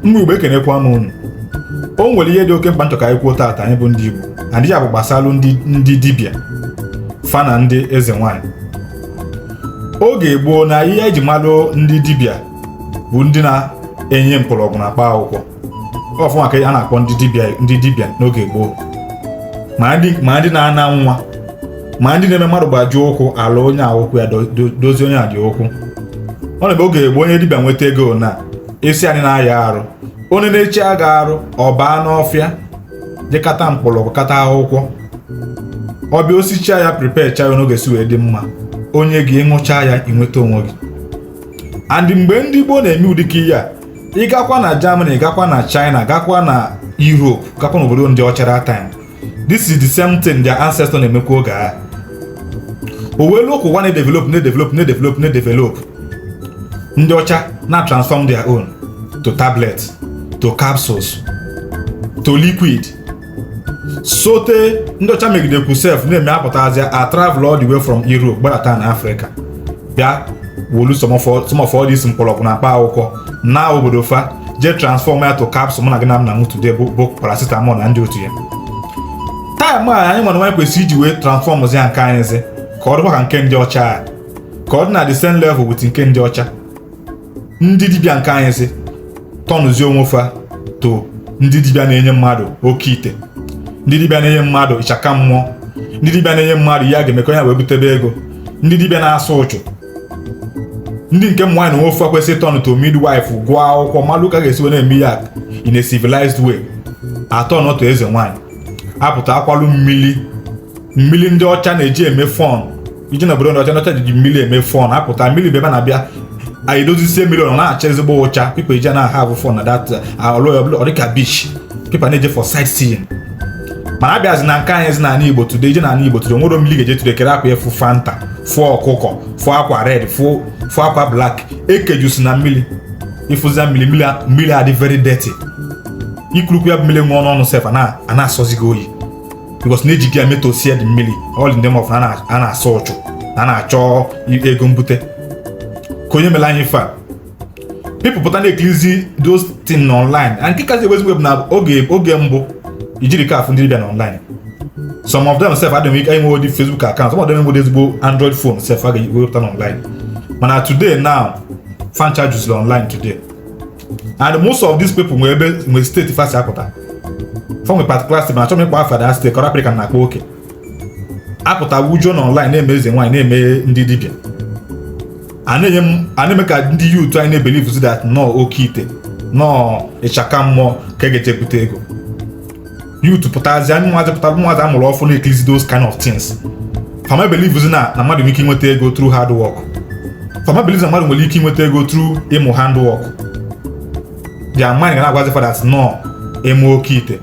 Ụmụ Igbo, ekenekwa m unu. O nwere ihe dị oke mkpa m chọ ka anyị kwuo taata, anyị bụ ndị Igbo, and ya bụ gbasalụ ndị dibịa fa na ndị eze nwanyị. Oge gboo na ihe eji malụ ndị dibịa bụ ndị na-enye mkpọrọgwụ na mkpa akwụkwọ ọfụma ka a na-akpọ ndị dibịa n'oge gboo, ma ndị na-ana nwa, ma ndị na-eme mmadụ gbajie ụkwụ ala onye a ụkwụ ya dozie onye a dị ụkwụ. Ọ na-eme oge gboo, onye dibịa nweta ego na isi anyị na-aya arụ, onye na-echi aga arụ, ọ baa n'ọfịa jekata mkpọrọgwụ, kata akwụkwọ, ọbịa osichaa ya, prepare cha ya n'oge si wee dị mma, onye gị ịṅụcha ya, inweta onwe gị. And mgbe ndị gboo na-eme ụdịka ihe a, ị gakwa na Germany, gakwa na China, gakwa na Europe, gakwa n'obodo ndị ọcha that time, this is the same thing their ancestor na-emekwa oge a. O wee luo ka ụwa na-edevelop, na-edevelop, na-edevelop, na-edevelop, ndị ọcha na transform their own to tablet, to capsules, to liquid. Sote ndị ọcha megidekwu sef na-eme apụtazi a travel all the way from Europe gbadata na Africa, bịa wolu some of all these mkpọrọgwụ na mkpa akwụkwọ na obodo fa, jee transform ya to capsule. Mụ na gị na m na today bụ paracetamol na ndị otu ya. Time a anyị nwere nwaanyị kwesịrị iji wee transform ya nke anyị zi ka ọ dịkwa ka nke ndị ọcha a, ka ọ dị na the same level with nke ndị ọcha. Ndị dibịa nke anyị zi tọnụzie onwe fa to ndị dibịa na-enye mmadụ oke ite, ndị dibịa na-enye mmadụ ịchaka mmụọ, ndị dibịa na-enye mmadụ ihe a ga-emekọ ya wee butebe ego, ndị dibịa na-asụ ụchụ. Ndị nke ụmụ nwaanyị na nwofe kwesịrị turn to midwife, gụọ akwụkwọ, malụ ka a ga-esi wee na-eme ya in a civilized way, atọ n'otu eze nwaanyị apụta akwalụ mmili. Mmili ndị ọcha na-eji eme fun iji na obodo ndị ọcha ji mmili eme fun. Apụta mmili bụ ebe a na-abịa anyị edozisie mmiri, ọ na-acha ezigbo ụcha. People eji na have fun na that alụ ọ dịka beach. People na-eje for sightseeing. Mana abịazi na nke anyị zi n'ala Igbo today, ije n'ala Igbo today, nwere mmiri ga-eje today kere akwa efu Fanta, fụ ọkụkọ, fụ akwa red, fụ akwa black ekejusi na mmiri. Ịfụzia mmiri, mmiri adị very dirty. Ikurukwu ya bụ mmiri ṅụọ n'ọnụ sef, a na-asọzi gị oyi because na ejighị ya metosie dị mmiri, all in the name of na a na-asọ ụchụ na a na-achọ ego mbute. Ka onye mere anyị ife a, people pụta na-ekirizi those thing online. And nke kasị ezigbo bụ na oge mbụ ijiri ka afụ ndị dibịa na online, some of them sef adịghị ike enwe ụdị Facebook account, some of them enwere ezigbo Android phone sef a ga-ewepụta online. Mana today now, fancha juziri online today, and most of these people nwere ebe nwere steeti fasi apụta fa, nwere particular state. Mana achọghị m ịkpọ afa da steeti, kọrọ ka na-akpọ oke apụta wujuo na online na-eme eze nwaanyị, na-eme ndị dibịa, a na-eme ka ndị youth anyị na-ebelieve that nọọ oke ite, nọọ ịchaka mmụọ ka e ga-eje bute ego. Youth pụtazi, anyị ụmụazị pụtara, ụmụazị amụrụ ọfụ na-ekirizi those kind of things. Fama believe na mmadụ nwere ike inweta ego through hard work. Fama believe na mmadụ nwere ike inweta ego through ịmụ hand work. Their mind ga na-agwazi fa that nọọ eme oke ite,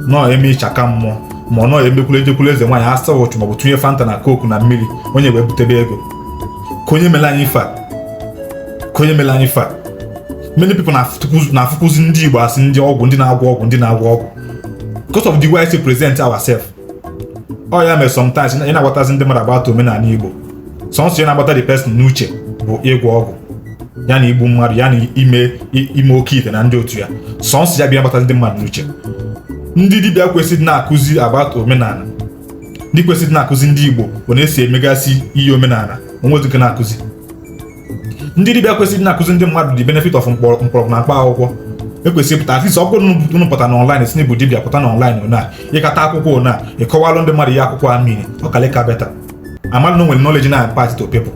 nọọ eme ịchaka mmụọ, ma ọ nọọ emekwulu ejekwulu eze nwaanyị asa ụchụ, maọbụ tụnye Fanta na Coke na mmiri, onye wee butebe ego. Ka onye mere anyị ife a, ka onye mere anyị ife a, many people na-afụkwụzi ndị Igbo asị ndị ọgwụ, ndị na-agwọ ọgwụ, ndị na-agwọ ọgwụ, because of the way I present ourselves. Ọ ya mere sometimes ị na-agbatazi ndị mmadụ agbata omenala Igbo, sọnsọ ya na-agbata the person n'uche bụ ịgwọ ọgwụ ya na igbu mmadụ ya na ime oke ite na ndị otu ya. Sọnsọ ya bụ ịnabata ndị mmadụ n'uche. Ndị dibịa kwesịrị na-akụzi about omenala, ndị kwesịrị na-akụzi ndị Igbo bụ na-esi emegasị ihe omenala, onwezi nke na-akụzi. Ndị dibịa kwesịrị na-akụzi ndị mmadụ the benefit of mkpọrọgwụ na mkpa akwụkwọ ekwesịrị pụta. At least ọ bụrụ na unu pụta na online si na ịbụ dibịa, pụta na online ona ịkata akwụkwọ ona ịkọwalụ ndị mmadụ ihe akwụkwọ a mmiri ọkalịka better amadụ na o nwere knowledge na impart to people.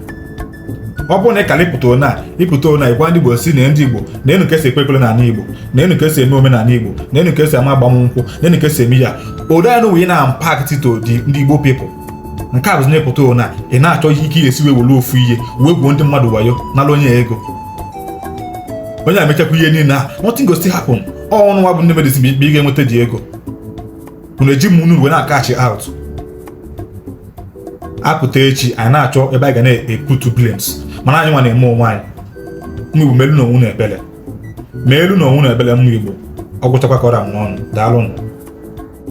Ọ bụrụ na ịkalị pụta ona ịpụta ona ịgwa ndị Igbo si na ndị Igbo na enu ka esi ekpe ekpere n'ala Igbo, na enu ka esi eme omenala Igbo, na enu ka esi ama agbamnkwụ, na enu ka esi eme ya odo ya na wee na impact to the ndị Igbo people. Nke a bụzi na ịpụta ona ị na-achọ ihe ike esi wee were ofu ihe wee gwuo ndị mmadụ wayo, nala onye ego, onye a mechakwa ihe niile a, nothing go still happen. Ọnụ nwa bụ ndị medicine bụ ị ga-enweta dị ego. Unu eji m unu wee na-akachi out. Apụta echi, anyị na-achọ ebe anyị ga na-eputu blames, mana anyị nwa na-eme onwe anyị. Ụmụ Igbo, melu na onwe na ebele, ma elu na onwe na ebele. Ụmụ Igbo, ọ gwụchakwa kọrọ m n'ọnụ. Daalụnụ.